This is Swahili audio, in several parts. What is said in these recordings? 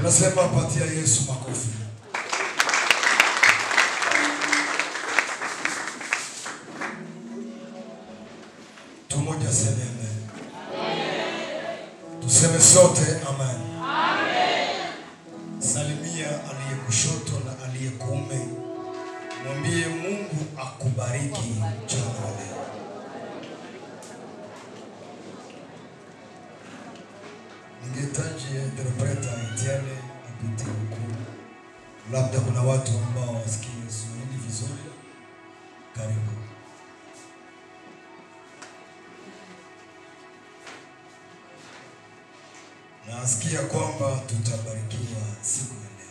Tunasema patia Yesu makofi. Tumoja seme amen. Amen. Tuseme sote amen. Amen. Salimia aliye kushoto na aliye kuume. Mwambie Mungu akubariki mchana wa leo. Ningehitaji interpreta Etienne apite huku. Labda kuna watu ambao wasikii Kiswahili vizuri. Karibu. Nasikia kwamba tutabarikiwa siku ya leo.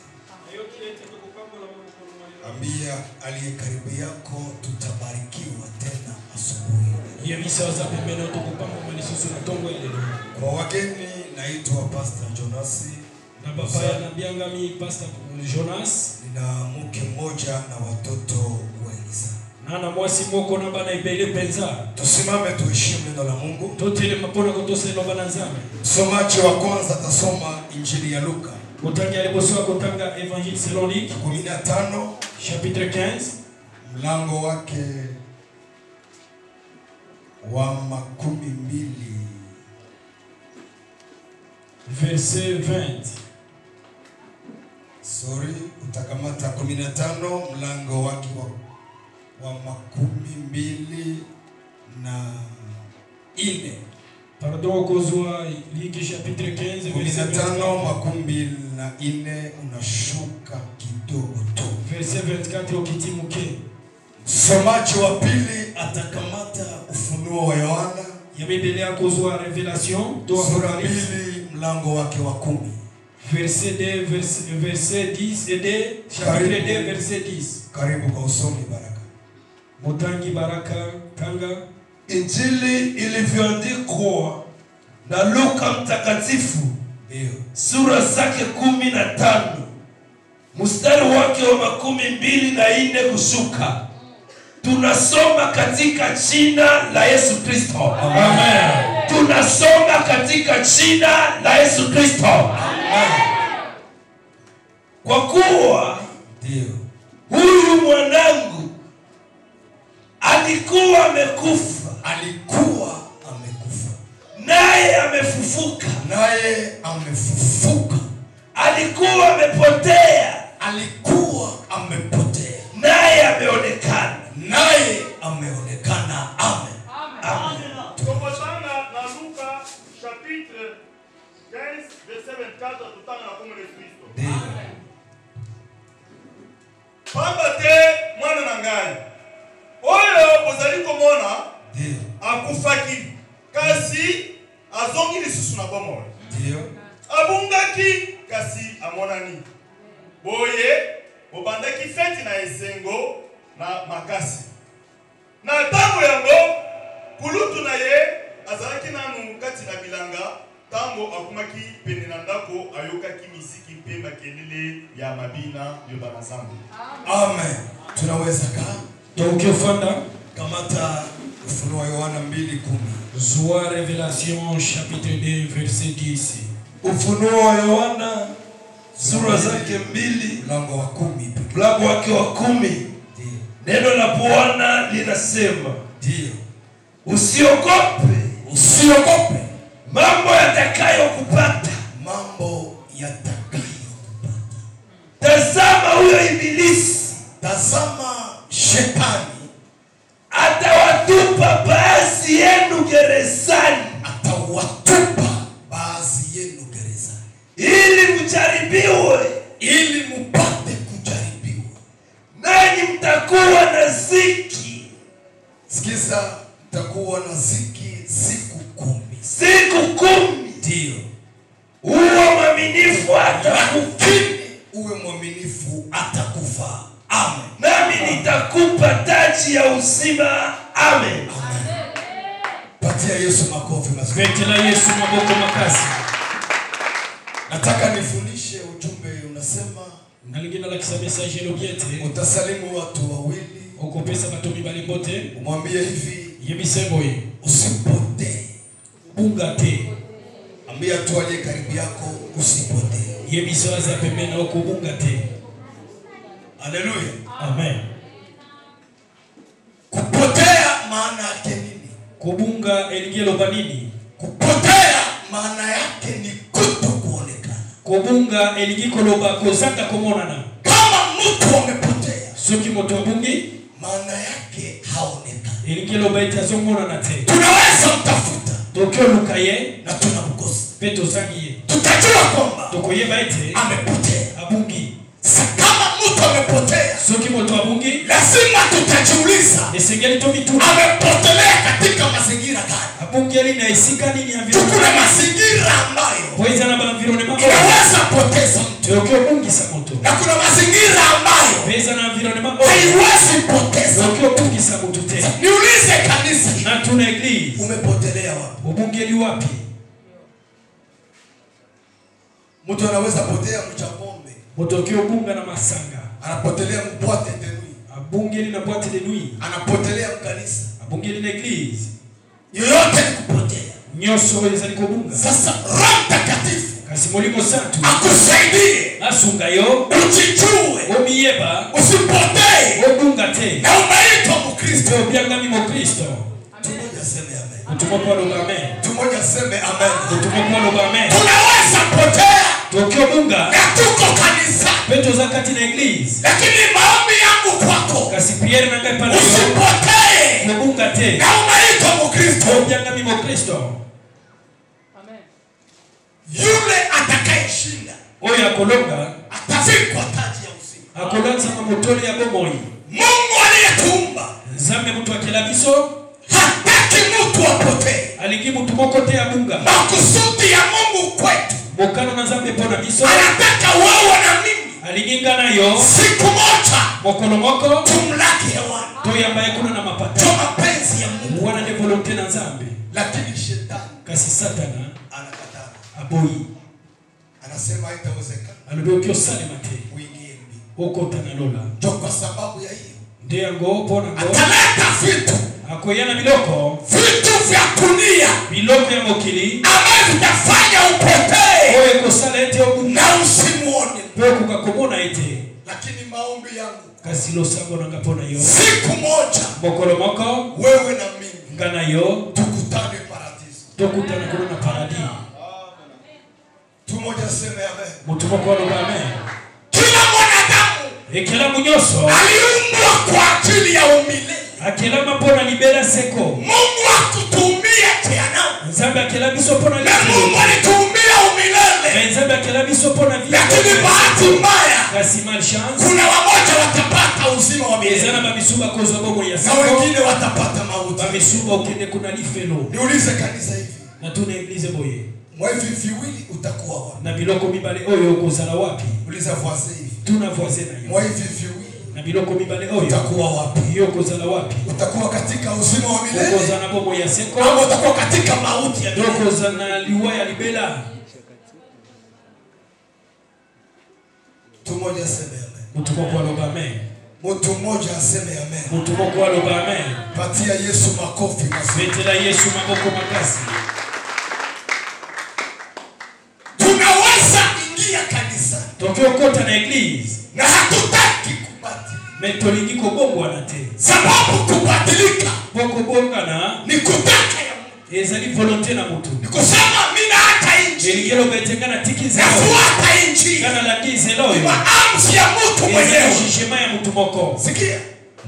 Ambia aliye karibu yako tutabarikiwa tena asubuhi. Kwa wageni naitwa Pastor Jonas. Na baba na mi Pastor Jonas. Nina mke mmoja na watoto wengi sana. Na mwasi moko na bana ibele penza. Tusimame tuheshimu neno la Mungu. Totele mapona kutose loba na Nzambe. Msomaji wa kwanza atasoma Injili ya Luka. Kutanga aliposoma kutanga Evangile selon Luc 15 chapitre 15 mlango wake wa 20 verset 20. Sorry, utakamata 15 mlango wake wa 24. Pardon, kozwa Luc chapitre 15 verset 15 24 unashuka kidogo tu. Verset 24 okitimuke. Msomaji wa pili atakamata Ufunuo wa Yohana. Ya Biblia kozwa Revelation sura 2 mlango wake wa 10. Verset 2 verset 10 et 2 chapitre 2 verset 10. Karibu kwa usomi baraka. Mutangi baraka kanga. Injili ilivyoandikwa na Luka mtakatifu, ndio, sura zake 15 mstari wake wa 24 kushuka. Tunasoma katika jina la Yesu Kristo. Amen. Tunasoma katika jina la Yesu Kristo. Amen. Kwa kuwa ndio huyu mwanangu alikuwa amekufa, alikuwa amekufa, naye amefufuka, naye amefufuka. Alikuwa amepotea, alikuwa amepotea, naye ameonekana, naye ameonekana. Amen. Amen. Tukotana na Luka chapitre 15 verset 24 tutanga na kombe Kristo. Ndio. Pamba te mwana na ngai. Oyo bozali komona ndio akufaki kasi azongi lisusu na bomoi. Ndio. Abungaki kasi amonani. Boye bobandaki feti na esengo na makasi. Na tango yango kulutu na ye azalaki nanu kati na bilanga tango akumaki pene na ndako ayokaki miziki mpe makelele ya mabina yoba na Nzambe. Amen. Tunaweza kaa. Tokefanda kamata Ufunuo wa Yohana 2:10. Zwa Revelation chapitre 2 verset 10. Ufunuo wa Yohana sura zake 2 mlango wa 10 mlango wake wa 10. Ndio. Neno la Bwana linasema, ndio, usiogope, usiogope mambo yatakayokupata, mambo yatakayokupata. Tazama huyo ibilisi, tazama shetani atawatupa baadhi yenu gerezani, atawatupa baadhi yenu gerezani, ili mjaribiwe, ili mpate kujaribiwa, nanyi mtakuwa na ziki. Sikiza, mtakuwa na ziki siku 10. Siku 10. Ndio. Uwe mwaminifu atakufa, uwe mwaminifu atakufa. Amen. Nami nitakupa taji ya uzima. Amen. Amen. Patia Yesu makofi mazuri. Betela Yesu maboko makasi. Nataka nifundishe ujumbe unasema nalingina la kisa message lobiete. Utasalimu watu wawili. Okopesa bato mibale mbote. Umwambie hivi, yebise boye, usipotee. Bunga te. Ambia tu aliye karibu yako usipotee. Yebisa aza pembeni na okobunga te. Haleluya. Amen. Kupotea maana yake nini? Kobunga elingi eloba nini? Kupotea maana yake ni kutokuonekana. Kobunga elingi koloba kozanga komonana. Kama mtu amepotea, soki moto abungi, maana yake haonekani. Elingi eloba ete azomonana te. Tunaweza mtafuta, tokioluka ye na tunamkosa. Mpe tozangi ye. Tutajua kwamba tokoyeba ete amepotea. Abungi. Kama mtu amepotea, soki moto abungi, lazima tutajiuliza, esengeli tomituna, amepotelea katika mazingira gani? Abungi ali na esika nini ya environnement? Kuna mazingira ambayo po eza na ba environnement inaweza poteza mtu. Tokoki obungisa moto. Na kuna mazingira ambayo mpe eza na environnement haiwezi poteza. Tokoki obungisa moto te. Niulize kanisa, na tuna église, umepotelea wapi? Obungeli wapi? Mtu anaweza potea mchapombe. Moto akiobunga na masanga. Anapotelea boîte de nuit. Abungeli na boîte de nuit. Anapotelea mkanisa. Abungeli na église. Yoyote ni kupotea. Nyonso ezali kobunga. Sasa Roho Mtakatifu kasi Molimo Santu akusaidie, asunga yo, ujijue, omiyeba, usipotee, obunga te. Na umeitwa Mkristo. Obiangami Mkristo. Tumoja seme amen. Moto moko aloba amen. Tumoja seme amen. Moto moko aloba amen. Tunaweza potea tokiobunga na tuko kanisa, mpe toza kati na église, lakini maombi yangu kwako, kasi priere na ngai pana yo, usipotee, kobunga te, na umeitwa Mkristo. Obiangami Mkristo. Amen. Yule atakayeshinda, oyo akolonga, atavikwa taji ya uzima. Akolonga motole ya bomoi. Mungu aliyetuumba, Nzambe mutu akela biso, hataki mtu apotee. Alingi mutu moko te abunga. Makusudi ya Mungu kwetu, mokano na Nzambe mpona biso, anataka wewe na mimi, alingi nga na yo, siku moja, mokolo moko, tumlaki hewani, toyamba ye kuna na mapata. Kwa mapenzi ya Mungu. Wana nde volonté na Nzambe. Lakini shetani, kasi Satana anakataa. Aboyi. Anasema haitawezekana. Alobi okosalema te. Uingie mbinguni. Okota na lola. Ndio kwa sababu ya hiyo. Nde yango mpona ngo. Ataleta vitu. Akoya na biloko. Vitu vya dunia. Biloko ya mokili. Ambavyo vitafanya upotee. Oyo ekosala ete obunga. Na usimuone. Mpe okoka komona ete. Lakini maombi yangu, kasi losango nanga mpona yo, siku moja, mokolo moko, wewe na mimi, nga na yo, tukutane paradiso. Tokutana kuna na paradis. Tumoja seme amen. Moto moko aloba amen. Kila mwanadamu ekelamu nyonso aliumbwa kwa ajili ya umilele. Akelama mpona libela seko. Mungu akutumia jehanamu. Nzambe akela biso mpona Na libela. Mungu alituumia umilele. Mais Nzambe akela biso mpona vie. Lakini bahati mbaya, kasi malchance, kuna wamoja watapata uzima wa milele. Eza na bamisu bakozwa bomoi ya Na seko. wengine watapata mauti. Bamisu bakokende kuna lifelo. Niulize kanisa hivi. Na tuna église boye. Mwa hivi viwili utakuwa wapi? Na biloko mibale oyo okozala wapi? Uliza voisin hivi. Tuna voisin na yo. Mwa hivi viwili Na biloko mibale oyo utakuwa wapi? Yo okozala wapi? Utakuwa katika uzima wa milele? Okozala na bomoi ya seko? Ama utakuwa katika mauti ya milele? Okozala na liwa ya libela? Mtu mmoja aseme amen. Mtu moko aloba amen. Mtu mmoja aseme amen. Mtu moko aloba amen. Patia Yesu makofi mazuri. Betela Yesu maboko makasi. Tunaweza ingia kanisa. Tokiokota na église. Na hatutaki kubadilika. Mais tolingi kobongwana te. Sababu kubadilika Po kobongana ni kutaka ya Mungu. Ezali volonté na mutu. Ni kusema mimi naacha injili. Elingi eloba ete nga natiki nzela. Nafuata injili. Nga nalandi nzela oyo. Ni maamuzi ya mtu Ezali mwenyewe. jugement ya mutu moko. Sikia.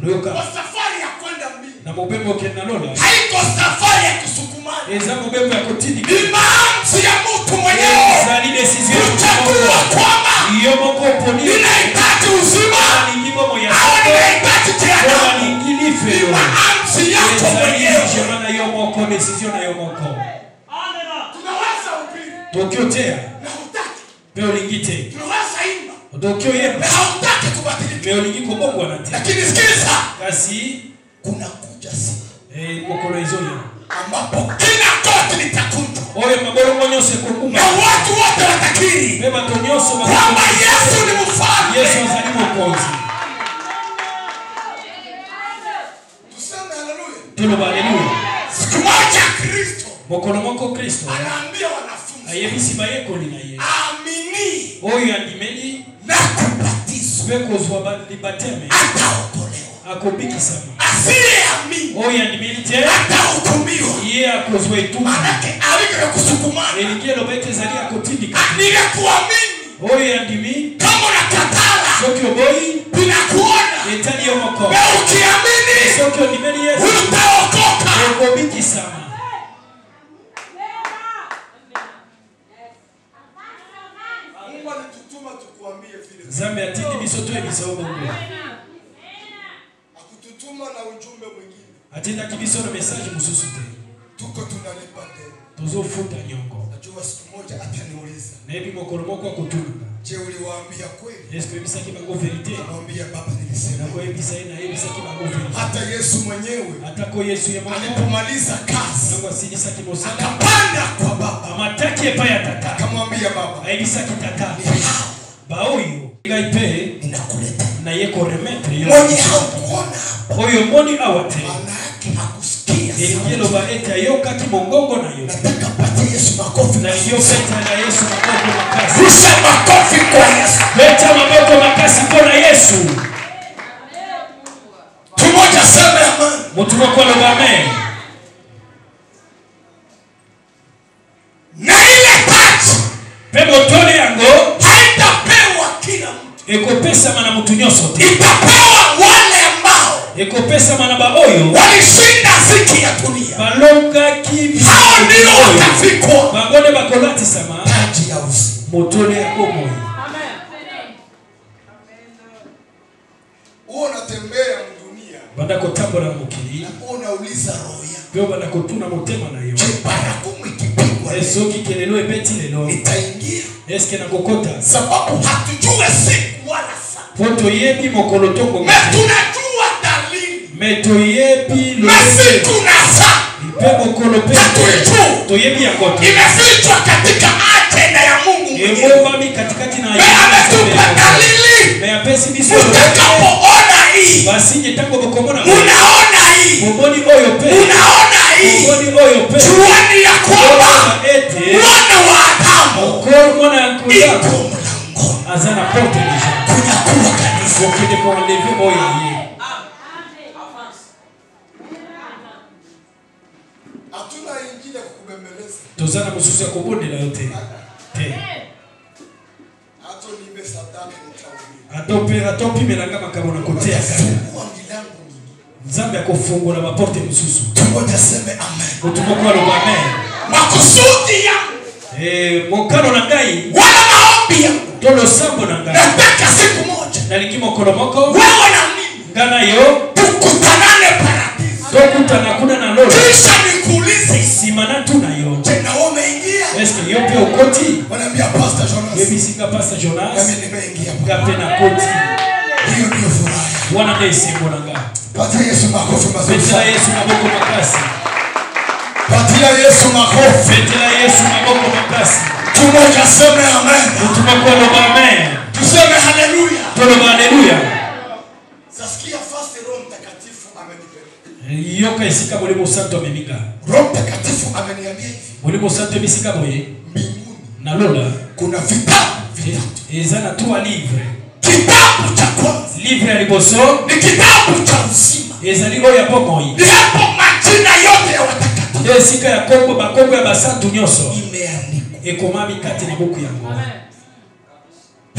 Luka. Kwa safari ya kwenda mbinguni. Na mobembo okende na lola. Haiko safari ya kusukumana. Eza mobembo ya kotindika. Ni maamuzi ya mtu mwenyewe. Ezali décision ya mutu Kuchagua moko. kwamba Yo moko oponi. ninahitaji uzima. Nalingi bomoi ya Au seko. ninahitaji jehanamu. Nalingi lifelo. Ni maamuzi yako Ezali mwenyewe. jugement na yo moko, décision na yo moko. Tunaweza ubiri. Tokiotea. Na hutaki. Mpe olingi te. Tunaweza imba. Tokioyemba. Na hautaki kubadilika. Mpe olingi kobongwana te. Lakini sikiza. Kasi kuna kuja siku. Mokolo ezoya. Ambapo kila koti litakunjwa. Oyo mabolongo nyonso ekokuma. Na watu wote watakiri. Mpe bato nyonso kwamba Yesu ni mfalme. Yesu azali mokonzi. Tuseme haleluya. Toloba haleluya. Siku moja Kristo Mokolo moko Kristo anaambia wanafunzi, Ayebisi bayekoli na ye. Amini oyo andimeli na kubatizwa mpe kozwa libateme ataokolewa. Akobikisama. Asiyeamini oyo andimeli te atahukumiwa. Ye akozwa etumbu. Manake alike kusukumana. Elingi eloba ete ezali akotindika. Ni kuamini. Oyo andimi kama unakatala soki oboyi binakuona etali yo moko. Na ukiamini soki ondimeli Yesu utaokoka. Okobikisama. Mungu alitutuma tukuambie vile. Nzambe atindi biso toyebisa yo bongo. Akututuma na ujumbe mwingine. Atindaki biso na message mosusu te. Tuko tunalipa deni. Tozofuta nyongo. Najua siku moja ataniuliza. Nayebi mokolo moko akotunaka. Je, uliwaambia kweli? Est-ce que oyebisaki bango vérité? Namwambia baba nilisema. Nakoyebisa ye nayebisaki bango vérité. Hata Yesu mwenyewe atako Yesu ye moko alipomaliza kazi ntango asilisaki mosala akapanda kwa baba. Amataki epai ya tata. Akamwambia baba, ayebisaki tata, ni hao baoyo ngai mpe ninakuleta. Naye koremettre yo. Mwenye haukuona hapa. Oyo omoni awa te. Maana yake hakusikia Elingi sauti. eloba ete ayokaki mongongo na yo. Nataka patie Yesu makofi. Nalingi obetela Yesu maboko makasi. Rusha makofi kwa Yesu. Beta maboko makasi mpo na Yesu. Tumoja sema amen. Moto moko aloba amen. Na ile taji mpe motole yango haitapewa kila mtu. Ekopesama na motu nyonso te. Itapewa wale ambao ekopesama na baoyo walishinda ziki ya dunia. Balongaki Hao ndio watafikwa bango nde bakolatisama taji ya uzima. Motole ya bomoi. Wewe unatembea dunia. Banda kotambola na mokili. Na unauliza roho yako. Mpe obanda kotuna motema na yo. Je, baragumu ikipigwa leo, soki kelelo ebeti lelo, nitaingia? Eske nakokota? Sababu hatujue siku wala saa. Po toyebi mokolo to ngonga Me te. tunajua dalili. Me toyebi Me lolenge. siku na saa. Mpe mokolo mpe Hatuijui. toyebi yango te. Imefichwa katika agenda ya Mungu mwenyewe. Ebombami katikati na Me ametupa dalili. Me apesi biso Mtakapoona hii, basinye ntango bokomona boye. munaona hii, Bomoni oyo pe. munaona hii, Bomoni oyo pe. jueni ya kwamba Bomona ete mwana wa Adamu mokolo mwana ya Nzambe iko mlangoni aza na porte deja kunyakua kanisa. Kokende koenlever oyo ye. Hatuna injili ya kukubembeleza. Toza na mosusu ya kobondela yo te. Te. Hata nipe sadaka nitahubiri. Ata opimelanga makambo na koteya kaka. Fungua milango mingi. Nzambe akofungola baporte mosusu. Tumoja seme amen. Moto moko aloba amen. Makusudi yangu Mokano na ngai wala maombi yangu, to losambo na ngai, nataka siku moja nalingi mokolo moko wewe na mimi nga na yo tukutanane paradiso. Tokutana kuna na lola. Kisha nikuulize, nsima natuna yo, je, na wewe umeingia? Eske yo mpe okoti? Wanaambia Pastor Jonas, Yebisi nga Pastor Jonas, nami nimeingia. Nga mpe nakoti. Hiyo ndio furaha. Wana nde esengo na nga. Patia Yesu makofi mazuri Betela sana. Yesu maboko makasi. Patia Yesu makofi. Betela Yesu maboko makasi. Tumoja seme amen. Moto moko aloba amen. Tuseme haleluya. Toloba haleluya. Sasikia fasi Roho Mtakatifu amenipeleka. Yoka esika Molimo Santo amemi nga. Roho Mtakatifu ameniambia hivi. Molimo Santo ebisika boye. Mbinguni Na lola kuna vitabu vitatu. Eza na 3 livres. Kitabu cha kwanza Livre ya liboso ni kitabu cha uzima. Ezali oyo ya bomoi. Ni hapo majina yote ya watakatifu Nde esika ya kombo bakombo ya basantu nyonso imeandikwa. Ekomami kati na buku yango.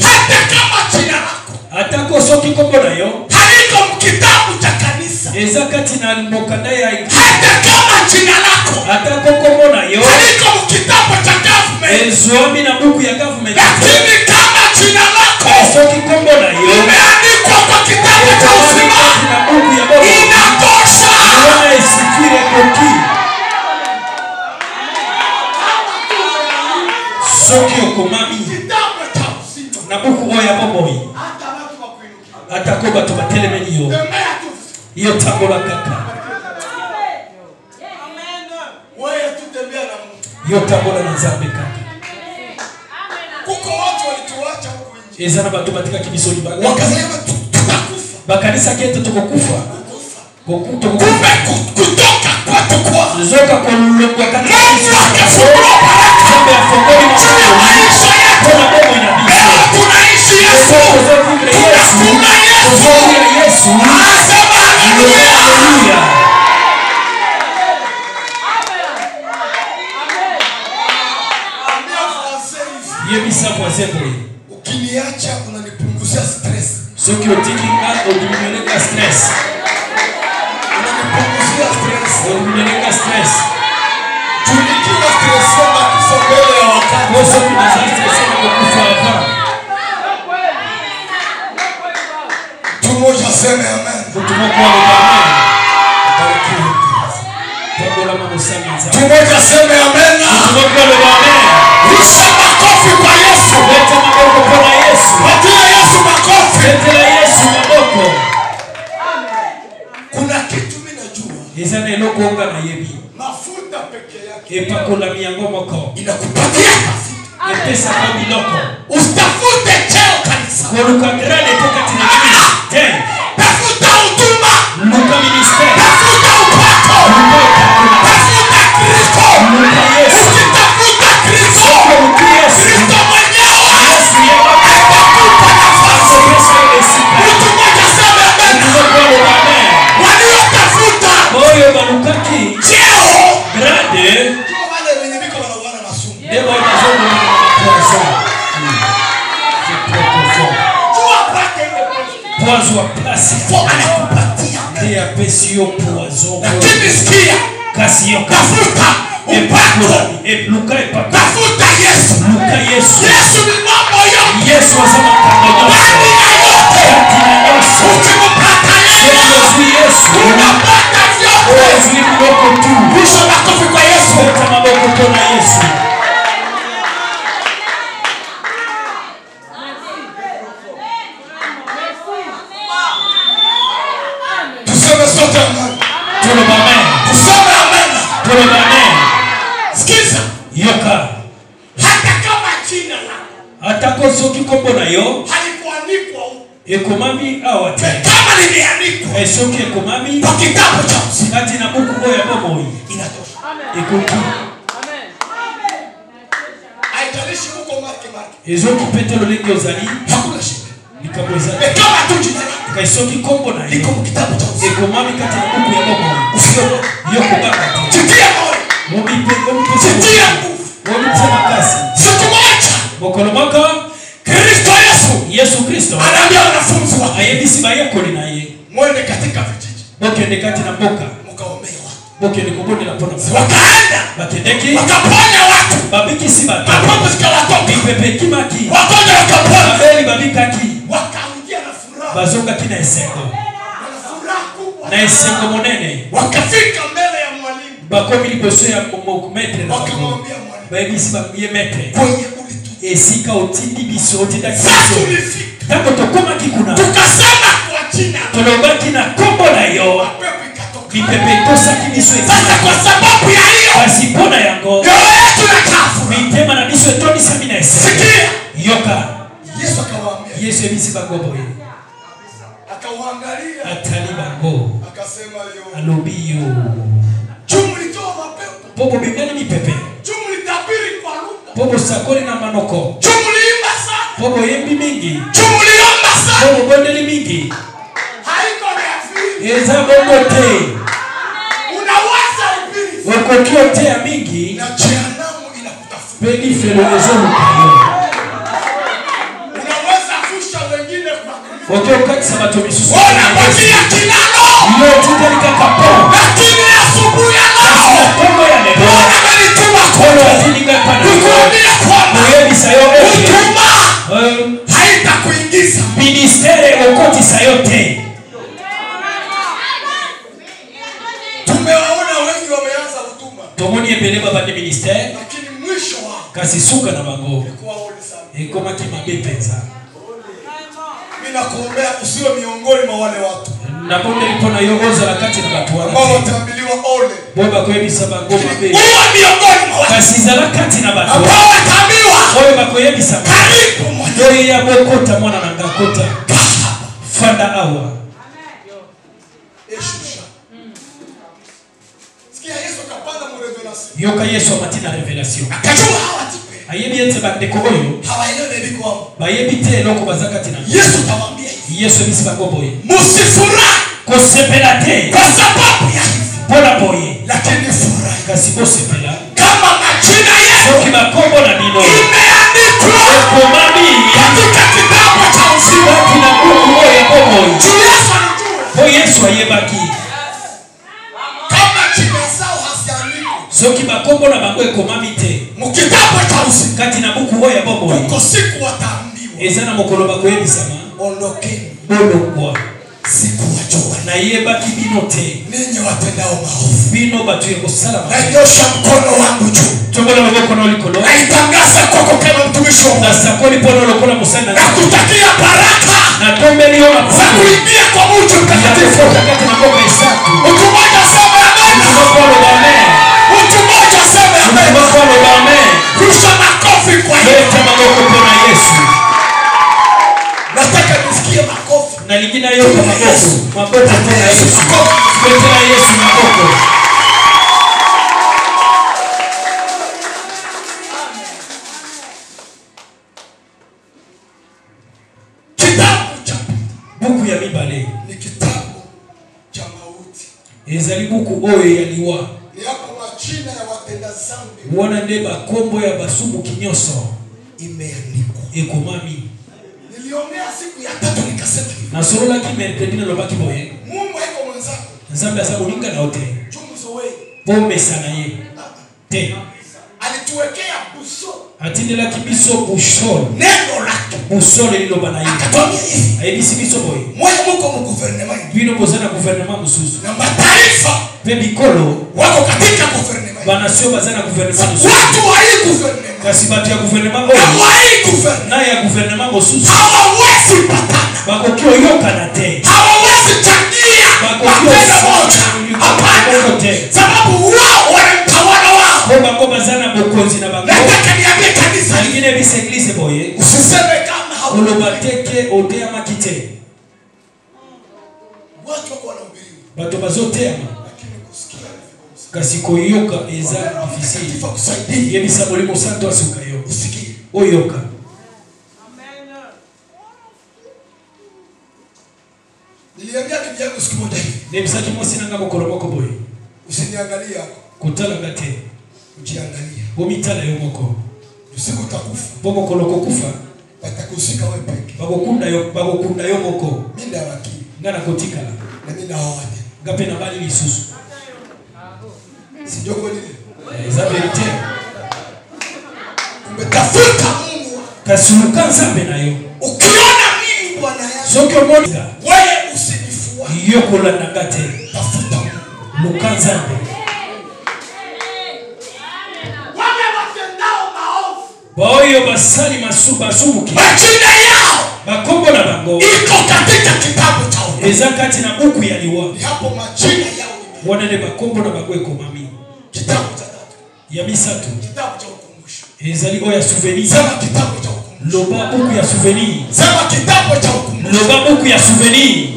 Hata kama jina lako atako soki kombo na yo haliko mkitabu cha kanisa, eza kati na mokanda ya hata kama jina lako atako kombo na yo haliko mkitabu cha government, ezwami na buku ya government, lakini kama jina lako soki kombo na yo limeandikwa kwa kitabu cha ekomami uzima, kati na buku ya bomoi, inatosha. Wana esikire ekoki. Soki okomami Kitabu cha uzima. na buku oyo ya bomoi, Hata watu wakuinukia. atako bato batelemeli yo, Tembea tu. yo tambola kaka. Wewe tu tembea na Mungu. Yo tambola na Nzambe kaka. Kuko watu walituacha huku nje. Eza na bato batikaki biso libanda. Wakasema tutakufa. Bakanisaki ete tokokufa. Kukufa. Tokokufa. Kumbe kutoka kwetu kwa Zoka kolongwa kati ya Mungu biso. akafungua baraka. Nzambe Juu ya maisha yetu. Leo tunaishi Yesu. Tunakula Yesu. Asema haleluya. Yebisa voisin boye. Ukiniacha unanipunguzia stress. Soki otiki nga odiminueleka stress. Unanipunguzia stress. Odiminueleka stress. Tulikiwa stress na kufa mbele ya wakati. Po soki naza stress na kokufa avant. Tout le monde aseme amen. Mutu moko aloba amen. Tout le monde aseme amen. Mutu moko aloba amen. Rusha makofi kwa Yesu. Leta maboko kwa Yesu. Patia Yesu makofi. Letela Yesu maboko. Kuna kitu mimi najua. Eza na eloko nga nayebi. Mafuta peke yake. Epakolami yango moko. Inakupatia mafuta. Epesaka biloko. Usitafute cheo kanisa. Koluka grade te kati na église. Te. Tafuta huduma. Luka ministère. Tafuta upako. Tafuta Kristo. Luka Yesu. Ukitafuta Kristo. Kristo mwenyewe atakupa nafasi. Mtu mmoja aseme amen. Waliotafuta oyo balukaki cheo grade ndio wale wenye biko wanauana masumu. Ndio wanazonga poison. Jua pake ile poison wa place. Kwa anakupatia. Ndiye apesi yo poison. Lakini sikia. Kasi yo tafuta upako. Luka epako. Tafuta Yesu. Luka Yesu. Yesu ni mambo yote. Yesu azama kando ndani ya yote. Kati Ukimpata yeye Yesu unapata vyote. Ozwi biloko tu. Rusha makofi kwa Yesu. Leta maboko kwa Yesu. Tuseme sote amen. Toloba amen. Tuseme amen. Toloba amen. Sikiza. Yoka. Hata kama jina lako atako soki kombo na yo halikuandikwa huko, ekomami awa te. Kama limeandikwa soki ekomami kwa kitabu cha uzima, kati na buku oyo ya bomoi, inatosha. Ekoki. Amen. Haijalishi uko marke marke. Ezoki pete lolenge ozali, hakuna shida. Likambo ezali. Kama tu jina lako kasi soki kombo na yo liko mu kitabu cha uzima, ekomami kati na buku ya bomoi, usiogope. Yo kobanga te. Jitie moyo. Jitie nguvu. Momipe makasi. Siku moja mokolo moko Kristo Yesu, Yesu Kristo anaambia wanafunzi wake, ayebisi bayekoli na ye, mwende katika vijiji, bokende kati na mboka, mkaombee watu. Bokende kobondela mpona bato. Wakaenda bakendeki, wakaponya watu, babikisi bato, mapepo zikawatoka, mipepe ekimaki, wagonjwa wakapona, babeli babikaki, wakarudia na furaha, bazongaki na esengo, na furaha kubwa, na esengo monene. Wakafika mbele ya mwalimu, bakomi liboso ya maître na bango, wakamwambia mwalimu, bayebisi ye maître, kwenye ulitu esika otindi biso, otindaki sasa biso, tulifika, ntango tokomaki kuna, tukasema kwa jina, tolobaki na kombo na yo, mapepo ikatoka. mipepe etosaki biso Sasa kwa sababu ya hiyo, kasi mpona yango mioyo yetu inakafu. mitema na biso etondisami na esengo. Sikia, Yoka. Yesu akawaambia, Yesu ayebisi bango boye, akawaangalia, atali bango, akasema yo, alobi yo, juu mlitoa mapepo, mpo bobengani mipepe, juu mlitabiri kwa lugha, mpo bosakoli na manoko, juu mliimba sana, mpo boyembi mingi, juu mliomba sana, mpo bobondeli mingi, haiko ni eza bongo te. Unaweza ubiri okoki oteya mingi, na jehanamu inakutafuta. mpe lifelo ezoluka yo. Unaweza vusha wengine kwa Kristo, okoki okatisa bato misusu, unapatia kilalo, yo otindeli kaka po, lakini asubuhi ya kasi na leo ntongo ya lelo Bwana amenituma Nkolo kwako atindi ngai mpa na yo nikuambie kwamba koyebisa yo ete huduma haitakuingiza ministere okotisa yo te. Tumewaona wengi wameanza huduma, tomoni ebele babandi ministere, lakini mwisho wao kasi suka na bango ilikuwa ole sana. ekomaki mabe mpenza. Mimi nakuombea usiwe miongoni mwa wale watu nabondeli mpo na yo ozala kati na bato wana ambao te wataambiliwa ole, bo bakoyebisa bango mabe, uwe miongoni mwa wale kasi zala kati na bato ambao wataambiwa oyo bakoyebisa bango, karibu mwana, oyo ya bokota mwana na nga kota, fanda awa. Eshusha. Sikia, Yesu akapanda mu revelation, Yoka, Yesu amati na revelation, akajua hawa tipe, Ayebi ete bandeko oyo hawaelewi biko wao. Bayebi te eloko baza kati na. Yesu tawaambia hivi. Yesu ebisi bango boye. Musifurahi kosepela te kwa sababu ya hivi. Mpona boye. Lakini furahi kasi bosepela kama majina yenu soki bakombo na bino imeandikwa ekomami katika kitabu cha uzima. Kati na buku oyo ya bomoi. Yesu alijua. Po Yesu ayebaki. Kama jina zao haziandikwi soki bakombo na bango ekomami te mu kitabu cha uzima, kati na buku oyo ya bomoi, uko siku wataambiwa eza na mokolo bakoyebisama ondokeni, bolongwa. Sikuwajua. Nayebaki bino te. Ninyi watendao maovu. Bino batu ya kosala mabe. Nanyosha mkono wangu juu. Tombola maboko na likolo. Naitangaza kwako kama mtumishi wa Mungu. Nasakoli pono lokola mosali na Nzambe. Nakutakia baraka. Natombeli yo mapambo. Za kuingia kwa mji mtakatifu. Kati na mboka esatu. Mtu mmoja aseme amen. Mtu mmoja aloba amen. Mtu mmoja aseme amen. Mtu mmoja aloba amen. Rusha makofi kwa Yesu. Leta maboko pona Yesu. Nataka nisikie makofi. Na lingine yote maboko. Maboko pona Yesu. Leta Yesu maboko. Kitabu cha buku ya mibale ni kitabu cha mauti. Ezali buku oyo ya liwa. Ni hapo majina ya watenda dhambi. Wana nde bakombo ya basumuki nyonso imeandikwa. Ekomami. Niliongea siku ya tatu nikasema hivi. Nasololaki mercredi nalobaki boye. Mungu haiko mwenzako. Nzambe aza moninga na yo te. Chunguzo wewe. Pomesa na ye. Te. Alituwekea buso. Atindelaki biso boussole. Neno lake. Boussole liloba na ye. Akatuambia hivi. Ayebisi biso boye. Mwe muko mu gouvernement. Bino boza na gouvernement mosusu. Na mataifa pe bikolo wako katika gouvernement. Banasio baza na gouvernement mosusu. Watu wa hii gouvernement. Kasi bato ya gouvernement oyo. Na wa hii gouvernement. Na ya gouvernement mosusu. Hawawezi patana. Bakoki oyokana te. Hawawezi changia. Bakoki Matendo moja. Hapana. Sababu wao wanamtawala wao. Po bango baza na bokonzi na bango. Nataka niambie kanisa. Lingine bisa eglise boye. Usiseme kama koloba te ke oteyamaki te. Watu wako wanahubiriwa. Bato bazoteyama. Lakini kusikia ni vigumu sana. Kasi koyoka eza difficile. Mtakatifu akusaidie. Yebisa Molimo Santo asuka yo. Usikie. Oyoka. Amen. Niliambia bibi yangu siku moja hivi. Nayebisaki mwasi na nga mokolo moko boye. Usiniangalie yako. Kotala nga te. Ujiangalie. Omitala yo moko. Usiku utakufa. Po mokolo kokufa. Batakusika wewe peke. Bakokunda yo moko. Mimi ndabaki. Nga nakotikala. Na mimi naoa tena. Nga pe nabali lisusu. Si ndio kweli? Eza vérité. Kumbe tafuta Mungu. Kasi luka Nzambe na yo. Ukiona mimi Bwana yangu. Soki omoni wewe usinifuate. Yo kolanda nga te. Tafuta Mungu. Luka Nzambe. Wale watendao maovu. Baoyo basali basumuki. Majina yao bakombo na bango iko katika kitabu cha hukumu. Eza kati na buku ya liwa. Ni hapo majina yao. Wana nde bakombo na bango ekomami. Kitabu cha tatu. Ya misato. Kitabu cha ukumbusho. Ezali oyo ya souvenir. Sema kitabu cha ukumbusho. Loba buku ya souvenir. Sema kitabu cha ukumbusho. Loba buku ya souvenir.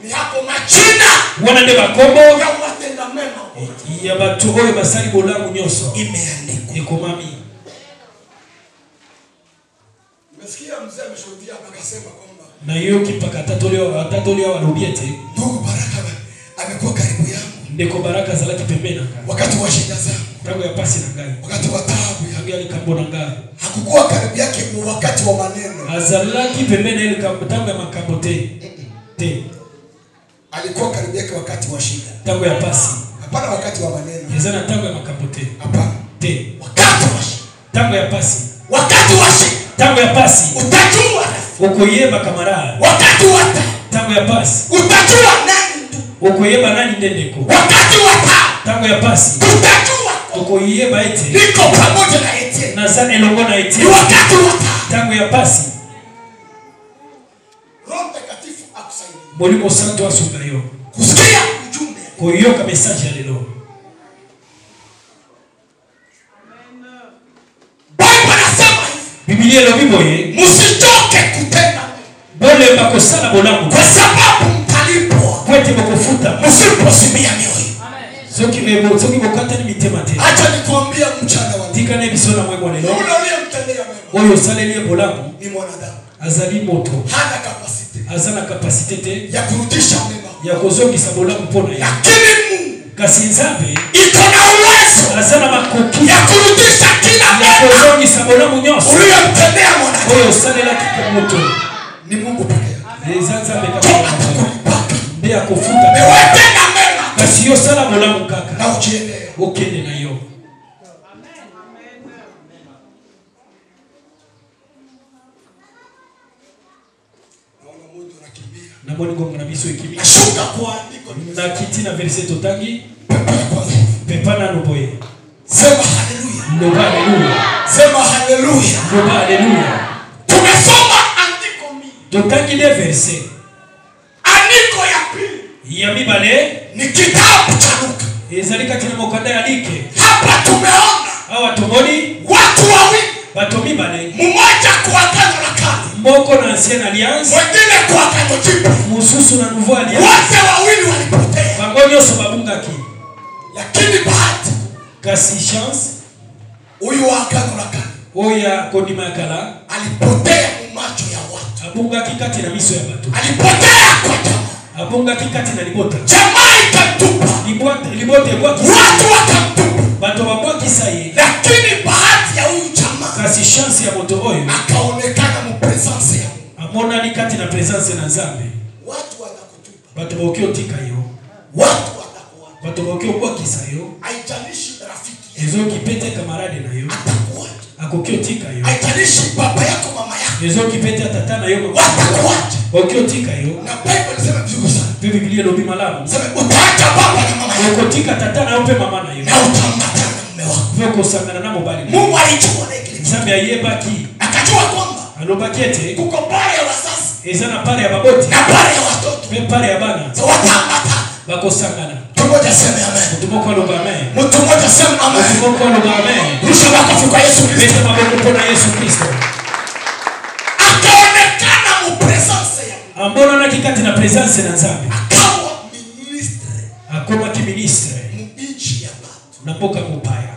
Ni hapo majina. Wana nde bakombo ya watenda mema. Ya bato oyo basali bolamu nyonso. Imeandikwa. Ekomami. Nimesikia mzee ameshuhudia akasema kwamba nayoki mpaka atatoleo alobi ete ndugu Baraka amekuwa karibu yangu. Ndeko Baraka azalaki pembeni na ngai. Wakati wa shida zangu. Tango ya pasi na ngai. Wakati wa taabu yangu. Tango ya likambo na ngai. Hakukuwa karibu yake wakati wa maneno. Azalaki pembeni na likambo tango ya makambo te. Te. Alikuwa karibu yake wakati wa shida. Tango ya pasi. Hapana wakati wa maneno. Eza na tango ya makambo te. Hapana. Te. Wakati wa shida. Tango ya pasi. Wakati wa shida. Tango ya pasi. Utajua. Okoyeba camarade. Wakati wa taabu. Tango ya pasi. Utajua nani ndugu. Okoyeba nani nde ndeko. Wakati wa taabu. Tango ya pasi. Utajua. Okoyeba ete. Niko pamoja na Etienne. Naza elongo na Etienne. Ni wakati wa taabu. Tango ya pasi. Roho Mtakatifu akusaidie. Molimo Santo asunga yo. Kusikia ujumbe. Koyoka message ya lelo. Bible inasema hivi. Biblia elobi boye. Msichoke kutenda. Bolemba kosala bolamu. Kwa sababu mtalipwa. Kwete bokofuta. Msiposimia mioyo. Soki bokatani mitema te. Acha nikwambie mchana wa leo. Tika na biso na mwe lelo. Yule Uliyemtendea mema Oyo osaleli ye bolamu ni mwanadamu. Azali moto. Hana capacité aza na capacité te ya kurudisha mema. Ya kozongisa bolamu mpo na ye. Lakini Mungu kasi Nzambe iko na uwezo aza na makoki ya kurudisha kila ya mema kozongisa bolamu nyonso uliyemtendea mwanadamu. Oyo osalelaki moto. Ni Mungu peke yake. Eza Nzambe kaka Ndio atakulipaka. Nde akofuta. Wewe tenda mema. Kasi yo sala bolamu kaka. Na ujiende. Okende na yo. Namoni ngonga na biso ekimi. Nashuka kwa andiko. Na kiti na verset totangi. Pepa nano boye. Sema haleluya. Loba haleluya. Sema haleluya. Loba haleluya. Tumesoma andiko mingi. Totangi de verset. Andiko ya pili. Ya mibale ni kitabu cha Luka. Ezali kati na mokanda ya Luka. Hapa tumeona awa tomoni watu wawili. Bato mibale. Mmoja kwa agano la kale. Moko na ancienne alliance. Mwingine kwa agano jipya. Mususu na nouveau alliance. Wote wawili walipotea. Bango nyonso babungaki. Lakini bahati kasi chance huyu wa agano la kale oya kondima ya kala alipotea macho ya watu. Abungaki kati na miso ya bato. Alipotea kwa jamaa. Abungaki kati na libota. Jamaa ikamtupa. Libota ebwakisa. Watu wakamtupa. Bato babwakisa ye. Lakini bahati ya huyu jamaa kasi chance ya moto oyo akaonekana mu presence ya Mungu. Amonani kati na presence na Nzambe. Watu watakutupa. Bato baoki otika yo. Watu watakuacha. Bato baoki obwakisa yo. Haijalishi rafiki yako. Ezoki pete kamarade na yo. Atakuacha. Akoki otika yo. Haijalishi baba yako mama yako. Ezoki pete tata na yo mama. Watakuacha. Baoki otika yo. Na Bible inasema vizuri sana. Pe Biblia elobi malamu. Sema utaacha baba na mama yako. Okotika tata na yo pe mama na yo. Na utaambatana na mume wako. Pe okosangana na mobali. Mungu alijua na kile. Nzambe ayebaki. Akajua kwamba alobaki ete kuko pale ya wazazi. Eza na pale ya baboti. Na pale ya watoto. Pe pale ya bana. So wataambatana. Bakosangana. Mtu mmoja sema amen. Mtu moko aloba amen. Mtu mmoja sema amen. Mtu moko aloba amen. Rusha makofi kwa Yesu Kristo. Beta maboko mpona Yesu Kristo. Akaonekana mu presence ya Mungu. Ambona kati na presence na Nzambe. Akawa ministre. Akomaki ministre. Mu nchi ya batu. Na mboka mopaya.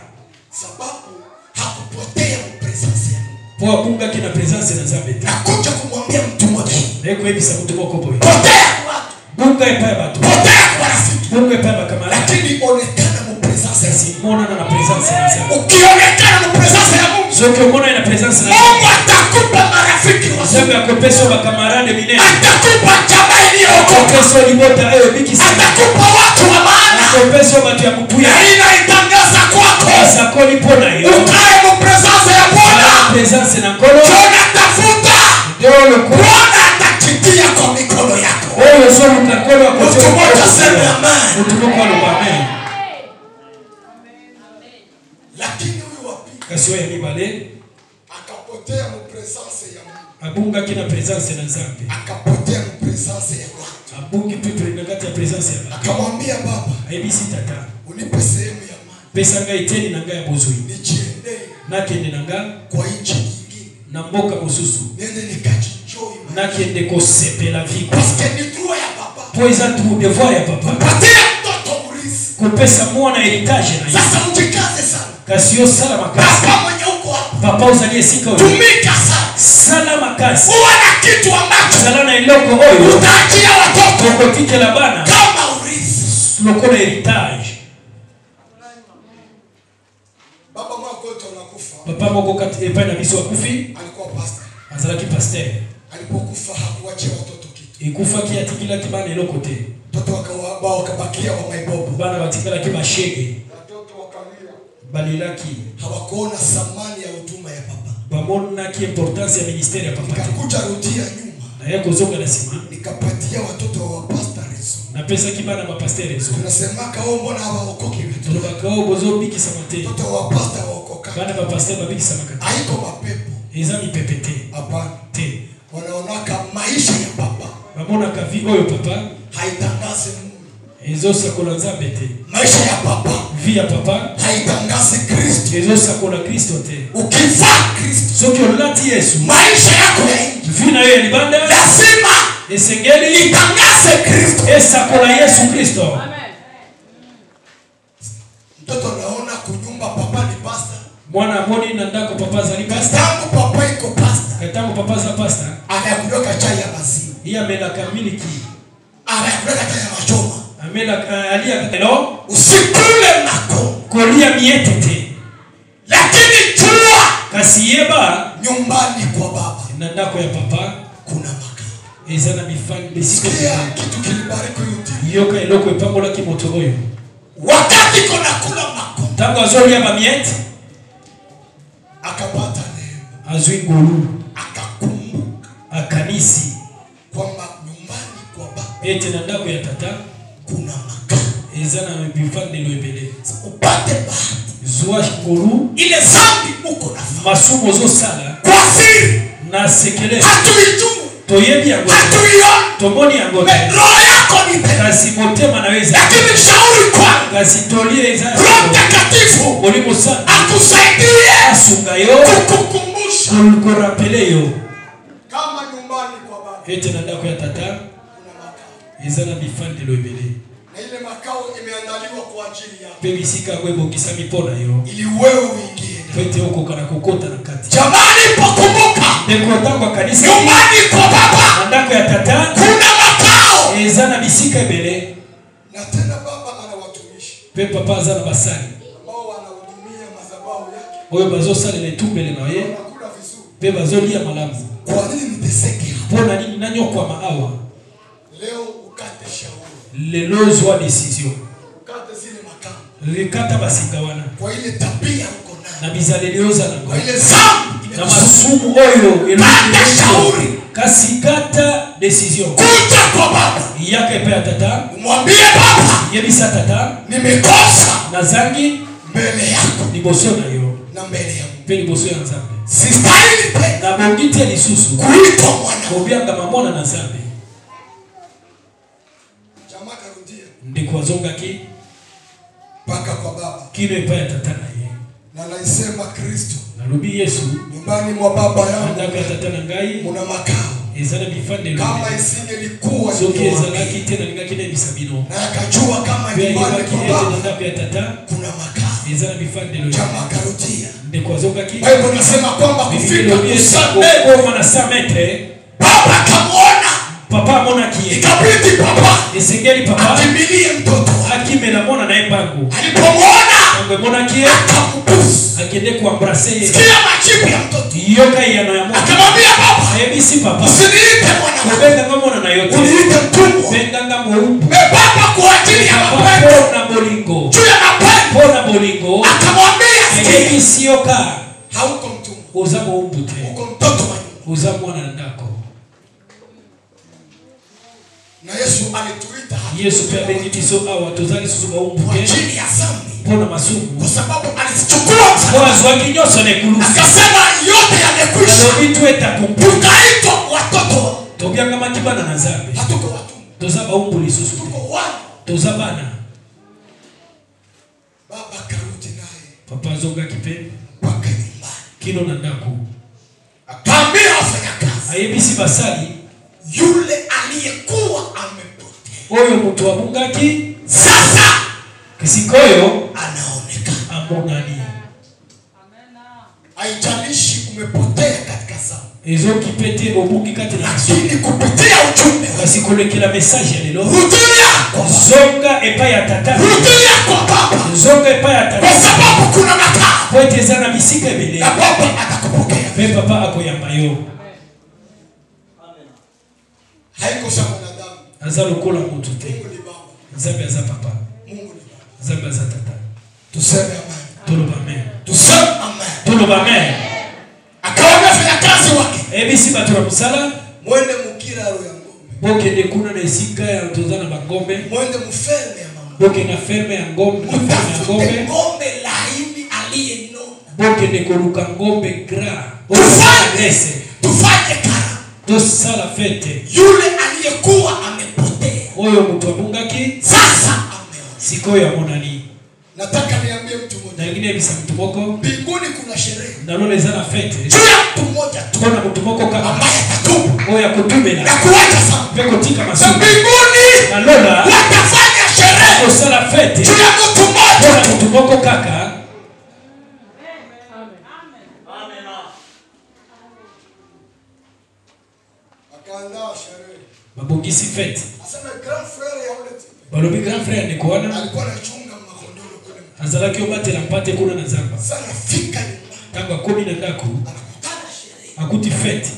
Sababu hakupotea mu presence ya Mungu. Po abungaki na presence na Nzambe. Nakuja kumwambia mtu mmoja. Nakoyebisa mtu moko boye. Potea kwa watu. Bunga epai bato. Potea kwa rafiki. Bunga epai bakamara. Lakini onekana mu presence ya Mungu. Monana na presence ya Nzambe. Ukionekana mu presence ya Mungu. Soki omona na presence na Mungu atakupa marafiki wazuri. Nzambe akopesa bakamarade minene. Atakupa jamaa iliyookoka. Akopesa libota oyo ebikisa. Atakupa watu wa maana. Akopesa bato ya motuya. Na inaitangaza kwako. Asakoli mpona yo. Ukae mu presence ya Bwana. Presence na Nkolo. Tunatafuta. Ndio lokolo. Bwana atakitia kwa mikono yako. Oyo ozoluka Nkolo Mtu mmoja sema amen. Mtu moko aloba amen. Lakini huyu wa pili kasi oyo ya mibale akapotea mu presence ya Mungu. Abungaki na presence na Nzambe. Akapotea mu presence ya watu. Abungi pe na kati ya presence ya watu. Akamwambia baba, ayebisi tata, unipe sehemu ya mali. Pesa ngai eteni na ngai ya bozwi. Nijiende nakende na nga kwa nchi nyingine. Na mboka mosusu. Niende nikajinjoy. Nakende kosepela vie. Parce que ni droit ya papa. Po eza devoir ya papa. Kupatia mtoto mrithi. Kopesa mwana heritage na ye. Sasa ujikaze sana. Kasi yo sala makasi. Papa mwenye uko hapa. Papa ozali esika oyo. Tumika sana. Sala makasi. Uwe na kitu ambacho sala na eloko oyo. Utaachia watoto. Okotikela bana. Kama urithi. Lokola heritage. Baba moko anakufa. Papa moko kati epai na biso akufi. Alikuwa pastor. Azalaki pasteur. Alipokufa hakuachia watoto kitu. Ekufaki atikilaki bana eloko te. Watoto wakawa wakabakia wa maibobo. Bana batikalaki bashege. Watoto wakalia. Balilaki. Hawakuona thamani ya huduma ya papa. Bamonaki importance ya ministère ya papa. Nikakuja rudia nyuma. Na ye kozonga na sima. Nikapatia watoto wa pastor rezo. Napesaki bana ba pasteur rezo. Tunasemaka wao mbona hawaokoki wetu. Tolobaka wao bozobikisama te. Watoto wa pastor waokoka. Bana ba pasteur babikisamaka te. Haiko mapepo. Eza mipepe te. Hapana. Te. Wanaonaka maisha ya papa. Bamonaka vie oyo papa haitangaze Mungu. Ezosakola Nzambe te. Maisha ya papa. Vie ya papa haitangaze Kristo. Ezosakola Kristo te. Ukivaa Kristo. Soki olati Yesu. Maisha yako ya nje. Vie na yo ya libanda. Lazima esengeli itangaze Kristo. Esakola Yesu Kristo. Amen. Mtoto anaona kunyumba papa ni pastor. Mwana amoni na ndako papa azali pastor. Tangu papa iko pastor. Tangu papa za pastor. Anakunywa chai ya maziwa. Yeye amelaka miliki. Anakunywa chai ya machoma. Amelaka alia lelo. Usikule mako. Kolia mietete. Lakini jua kasi yeba nyumbani kwa baba. Na ndako ya papa kuna makao. Eza na mifano besiko. Kitu kilibariki yote. Yoka eloko epangola ki moto oyo. Wakati kona kula mako. Tangu azolia ba miete akapata neema. Azwi ngolu. Akakumbuka. Akanisi kwamba nyumbani kwa baba ete na ndako ya tata kuna makao. Eza na bifandelo ebele. Upate bahati. Zwa ngolu ile zambi uko na masumo ozosala kwa siri na sekele. Hatuijui. Toyebi yango. Hatuioni. Tomoni yango. Roho yako ni pendo. Kasi motema na weza. Lakini shauri kwangu. Kasi tolie eza. Roho Mtakatifu Molimo Santu akusaidie. Asunga yo. Kukukumbusha. Kukurapele yo. Kama nyumbani kwa baba. Ete na ndako ya tata. Kuna makao. Eza na bifandelo ebele. Na ile makao imeandaliwa kwa ajili yako. Pe bisika yango ebongisami mpo na yo. Ili wewe uingie. Pete okoka na kokota na kati. Jamani, pokumbuka. Ndeko tango kanisa. Nyumbani kwa baba. Na ndako ya tata. Kuna makao. Eza na bisika ebele. Na tena baba ana watumishi. Pe papa aza na basali. Ambao wanahudumia madhabahu yake. Oyo bazosalela etumbele na ye. Wanakula vizuri. Pe bazolia malamu. Kwa nini niteseke hapa? Pona nini nanyokwama awa? Leo ukate shauri. Lelo zwa decision. Ukate zile makao. Likata basinga wana. Kwa ile tabia uko nayo. Na bizaleli oza nango. Kwa ile zambi. Na masumu oyo Kata shauri. Kasi kata decision. Kuja kwa baba. Yaka epe ya tata. Umwambie baba. Yebisa tata. Nimekosa. Nazangi mbele yako. Liboso na yo. Na mbele ya Mungu. Pe liboso ya Nzambe. Sistahili tena. Na bongi te lisusu. Kuitwa mwana. Kobianga mamona na Nzambe. Jamaa karudia. Ndeko azongaki mpaka kwa baba. Kino epai ya tata na ye. Na naisema Kristo. Nalobi Yesu. Nyumbani mwa baba yangu. Ndako ya tata na ngai. Muna makao. Eza na bifandelo. Kama isingelikuwa soki ezalaki te nalingaki nayebisa bino. Na akajua kama nyumbani kwa baba ndako ya tata kuna makao. Eza na bifandelo. Jamaa karudia. Ndeko azongaki. Bible inasema kwamba kufika kukoma na 100 metre. Baba kamuona. Papa amonaki ye. Ikabidi papa esengeli papa akimbilie mtoto. Akimela mwana na ye mbangu. Alipomuona tango emonaki ye akambusu. Akende kuembrasser ye. Sikia majibu ya mtoto. Yoka eyano ya mwana. Akamwambia baba, ayebisi papa, usiniite mwana wangu. Kobenganga mwana na yo te. Uniite mtumwa. Benganga mowumbu. Me baba kwa ajili ya mapendo. Pona bolingo. Juu ya mapendo. Pona bolingo. Akamwambia, sikia. Ayebisi yoka. Hauko mtumwa. Oza mowumbu te. Uko mtoto wa nyumba. Oza mwana na ndako. Na Yesu alituita hapa. Yesu pe abengi biso awa tozali susu bawumbu Kwa te. ajili ya dhambi. Pona masumu. Kwa sababu alizichukua msalaba. Kwa azwaki nyonso na ekulusu. Akasema yote yamekwisha. Alobi tu etakompli. Tukaitwa watoto. Tobiangamaki bana na Nzambe. Hatuko watumwa. Toza bawumbu lisusu te. Tuko wana. Toza bana. Baba karudi naye. Papa azongaki pe. Mpaka nyumbani. Kino na ndako. Akaambia wafanyakazi. Ayebisi basali. Yule aliyekuwa amepotea. Oyo moto abungaki. Sasa sikoyo anaonekana. Amonani. Haijalishi umepotea katika dhambi. Ezoki pete obungi kati na Lakini kupitia ujumbe kasi kolekela message ya lelo. Rudia kwa baba. Zonga epai ya tata. Rudia kwa baba. Zonga epai ya tata. Kwa sababu kuna makao. Po ete eza na bisika ebele. Na baba atakupokea. Pe papa akoyamba yo. Haiko sawa mwanadamu. Aza lokola moto te. Mungu ni baba. Nzambe aza papa. Mungu ni baba. Nzambe aza tata. Tuseme amen. Toloba amen. Tuseme amen. Toloba amen. Akawaambia wafanyakazi wake. Ayebisi bato ya mosala. Mwende mukiraro ya ngombe. Bokende kuna na esika ya toza na bangombe. Mwende muferme ya mama. Bokende na ferme ya ngombe. Mutafute ngombe laini aliyenona. Bokende koluka ngombe gras. Tufanye karamu. Tosala fete. Yule aliyekuwa amepotea. Oyo moto abungaki. Sasa ameona. Sikoyo amonani. Nataka niambie mtu mmoja. Na ingine bisa mtu moko. Mbinguni kuna sherehe. Na lolo eza na fete. Juu ya mtu mmoja tu. Kuna mtu moko kaka. Ambaye atatubu. Oyo akotubela. Na kuacha dhambi. Pe kotika masumu. Mbinguni. Na lola. Watafanya sherehe. Tosala fete. Juu ya mtu mmoja. Kuna mtu moko kaka. Wakaandaa sherehe. Babongisi fête. Asema grand frère ya ule type. Balobi grand frère ndeko wana alikuwa anachunga makondoo kule. Azalaki obatela mpate kuna na zamba. Sana fika nyumbani. Tango akomi na ndako, anakutana sherehe. Akuti fête.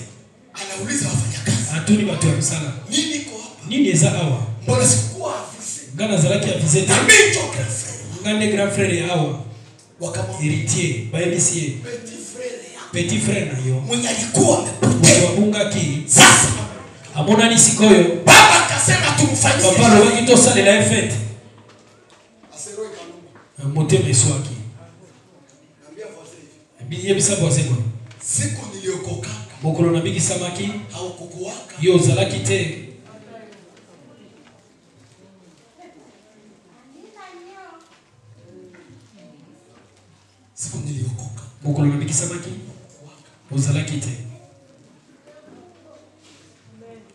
Anauliza wafanyakazi. Atuni bato ya msala. Nini iko hapa? Nini eza awa? Mbona sikuwa avisé? Ngana azalaki avisé te. Na mimi ndio grand frère. Ngane grand frère ya awa. Wakamwambia héritier, bayebisi ye. Petit frère ya. Petit frère na yo. Mwenye alikuwa amepotea. Moto abungaki. Sasa amonani sikoyo. Baba akasema tumfanyie. Papa alobaki tosalela ye fête. Asero ikaluma. Motema eswaki. Naambia voisin hivi. Yebisa voisin boye. Siku niliokokaka. Mokolo nabikisamaki. Haukukuwaka. Yo ozalaki te. Siku niliokoka. Mokolo nabikisamaki. Ozalaki te.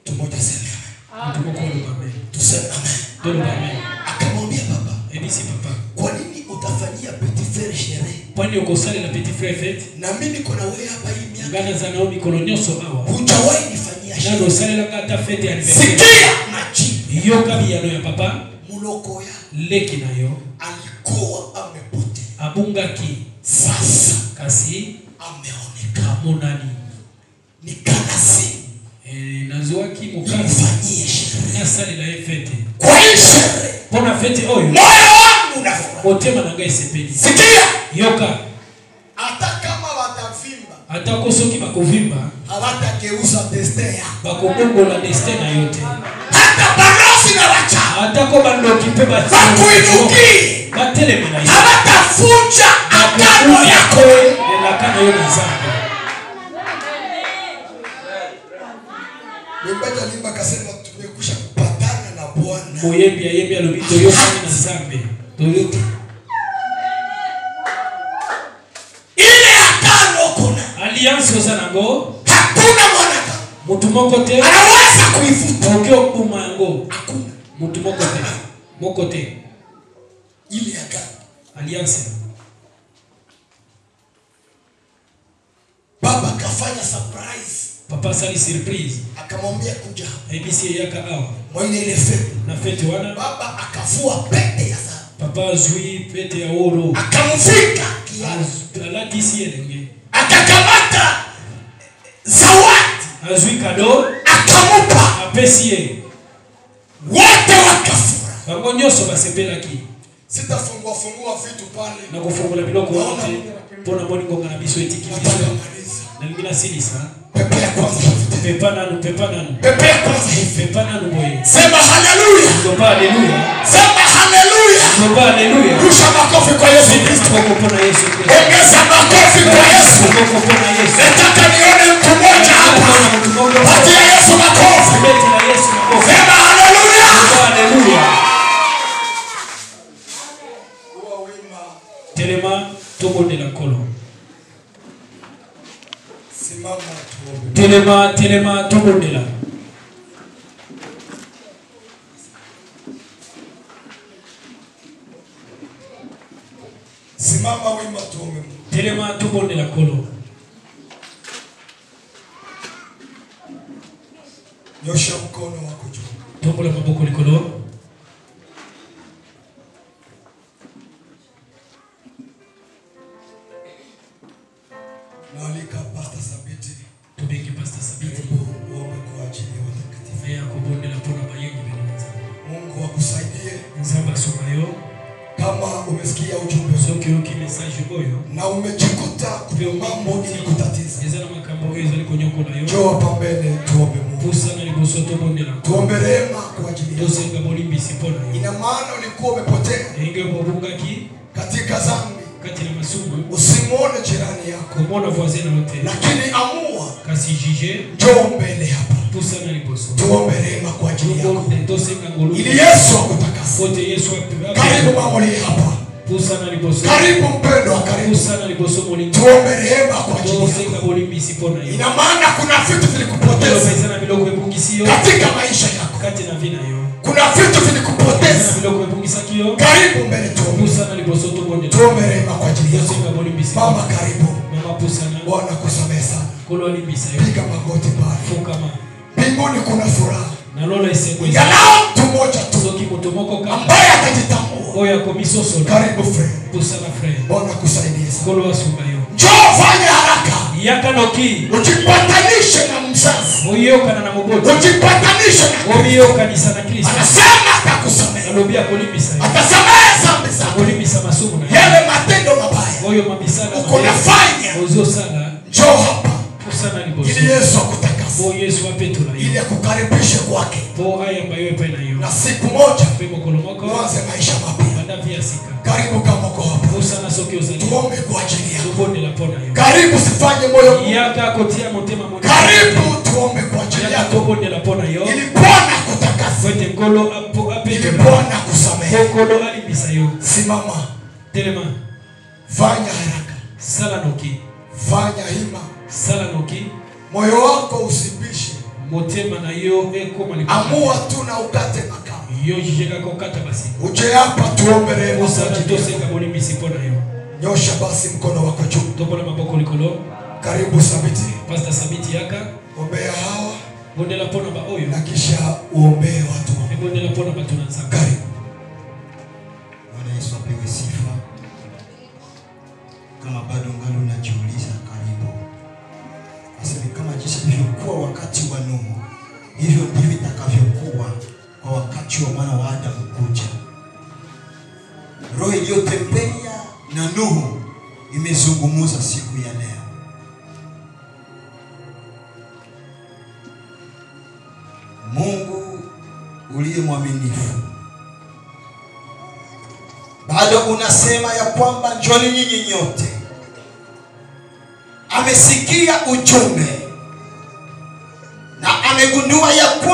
Tumoja sema amen. Mtu moko aloba amen. Tuseme amen. Toloba amen. Akamwambia baba, ebisi papa, kwa nini utafanyia petit frère sherehe? Kwani okosalela petit frère fête? Na mimi niko na wewe hapa hii miaka. Ngana za nao mikolo nyonso awa. Hujawahi nifanyia sherehe. Nano osalelaka ata fête ya anniversaire. Sikia majibu. Yoka biyano ya papa. Muloko ya leki na yo alikuwa amepotea. Abungaki. Sasa kasi ameonekana. Amonani. Nikalasi. Nazwaki mokano. Nimfanyie sherehe. Nasalela ye fête. Kwa hii sherehe. Mpona fête oyo. Moyo wangu unafurahi. Motema na ngai esepeli. Sikia. Yoka. Hata kama watavimba. Hata ko soki bakovimba. Hawatakeuza destin yako. Bakobongola destin na yo te. Hata balozi na wachawi. Hata ko bandoki mpe bakuinuki. Batelemela yo. Hawatafunja agano yako. Elaka na yo na Nzambe. Mwimbaji alimba akasema tumekwisha kupatana na Bwana. Moyembi ayembi alobi toyokani na Nzambe. Toyoki. Ile agano kuna. Alliance oza nango. Hakuna mwanadamu. Mutu moko te. Anaweza kuivuta. Oki okuma yango. Hakuna. Mutu moko te. Moko te. Ile agano. Alliance. Baba kafanya surprise. Papa sali surprise. Akamwambia kuja hapa. ABC yaka awa. Mwaine ile fete. Na fete wana. Baba akavua pete ya dhahabu. Papa azui pete ya oro. Akamvika kiapo. Alatisi elenge. Akakamata zawadi. Azui kado. Akamupa. Apesi ye. Wote wakafurahi. Bango nyonso basepelaki. Sitafungua fungua vitu pale. Na kufungola biloko wana te. Pona moni ngonga na biso etiki biso. Nalingi nasilisa. Pepe ya kwanza hivi. Pepa nanu, pepa nanu. Pepe ya kwanza hivi. Pepa nanu boye. Sema haleluya. Loba haleluya. Sema haleluya. Loba haleluya. Rusha makofi kwa Yesu Kristo. Koko pona Yesu Kristo. Ongeza makofi kwa Yesu. Koko pona Yesu. Nataka nione mtu mmoja hapa. Patia Yesu makofi. Betela Yesu makofi. Sema haleluya. Loba haleluya. Kuwa wima. Telema tobondela nkolo. Simama tuombe. Telema, telema tobondela. Simama wima tuombe. Telema tobondela nkolo. Nyosha mkono wako juu. Tombola maboko likolo. Naalika Pastor Sabiti. Tobenge Pastor Sabiti. Uombe kwa ajili ya watakatifu. Aya kobondela mpona bayengi bene na Nzambe. Mungu akusaidie. Nzambe asunga yo. Kama umesikia ujumbe soki oyoki message oyo na umejikuta kuna mambo ilikutatiza, eza na makambo oyo ezali konyokola yo, njoo hapa mbele tuombe Mungu. Pusa na liboso tobondela. Tuombe rehema kwa ajili yako. Tosenga bolimbisi mpona yo. Ina maana ulikuwa umepotea Enge obungaki katika dhambi. Kati na masumu. Usimuone jirani yako. Komona voisin na yo te. Lakini amua. Kasi juge. Njoo mbele hapa. Pusa na liboso. Tuombe rehema kwa ajili yako. Tosenga ngolu. Ili Yesu akutakase. Pote Yesu ape. Karibu mama uliye hapa. Pusa na liboso. Karibu mpendwa, karibu. Pusa na liboso molingo. Tuombe rehema kwa ajili yako. Tosenga bolimbisi mpona yo. Ina maana kuna vitu vilikupoteza Eza na biloko ebungisi yo. katika maisha yako. Kati na vie na yo. Kuna vitu vilikupoteza. Biloko ebungisaki yo. Karibu mbele tuombe. Pusa na liboso tobondela. Tuombe rehema kwa ajili yako. Tosenga bolimbisi. Mama karibu. Mama pusa na. Bwana kusamehe sana. Nkolo alimbisa yo. Piga magoti pale. Fukama. Mbingu Mbinguni kuna furaha. Na lola esengo. Ingalao mtu mmoja tu Soki moto moko kaka ambaye atajitambua. Oyo akomisosola. Karibu frère. Pusana frère. Bwana akusaidie sana. Nkolo asunga yo. Njoo fanya haraka. Yaka noki. Ujipatanishe na mzazi. Oyokana na moboti. Ujipatanishe na Kristo. Omiyokanisa na Kristo. Anasema atakusamehe. Alobi akolimbisa yo. Atasamehe dhambi zako. Akolimbisa masumu na yo. Yale matendo mabaya Oyo mabisala uko nafanya. Ozosala. Njoo hapa Pusana liboso. ili Yesu akutakase. Po Yesu apetola yo. Ili akukaribishe kwake. Po ayamba yo epai na yo. Na siku moja Pe mokolo moko uanze maisha mapya. Banda vie ya sika. Karibu kama uko hapa. Pusana soki ozali. Tuombe kwa ajili yako. Tobondela mpo na yo. Karibu usifanye moyo mgumu. Yaka kotia motema monene. Karibu tuombe kwa ajili Yaka yako. tobondela mpo na yo. Ili Bwana akutakase. Po ete Nkolo Ili apetola. Bwana akusamehe. Po Nkolo alimbisa yo. Simama. Telema. Fanya haraka. Sala noki. Fanya hima. Sala noki. Moyo wako usibishe. Motema na yo ekoma likolo. Amua tu na ukate makao. Yo jijeka kokata basi. Uje hapa tuombe rehema kwa Osala ajili yako. tosenga bolimbisi mpo na yo. Nyosha basi mkono wako juu. Tombola maboko likolo. Karibu Sabiti. Pastor Sabiti yaka. Ombea hawa. Bondela mpo na baoyo. Na kisha uombee watu. Bondela mpo na bato na Nzambe. Karibu. Bwana Yesu apewe sifa. Kama bado ngali unajiuliza, karibu. Aseme kama jinsi ilivyokuwa wakati wa Nuhu, hivyo ndivyo itakavyokuwa kwa wakati wa mwana wa Adamu kuja. Roho iliyotembea na Nuhu imezungumza siku ya leo. Mungu uliye mwaminifu, bado unasema ya kwamba njoni nyinyi nyote. Amesikia ujumbe na amegundua ya kwamba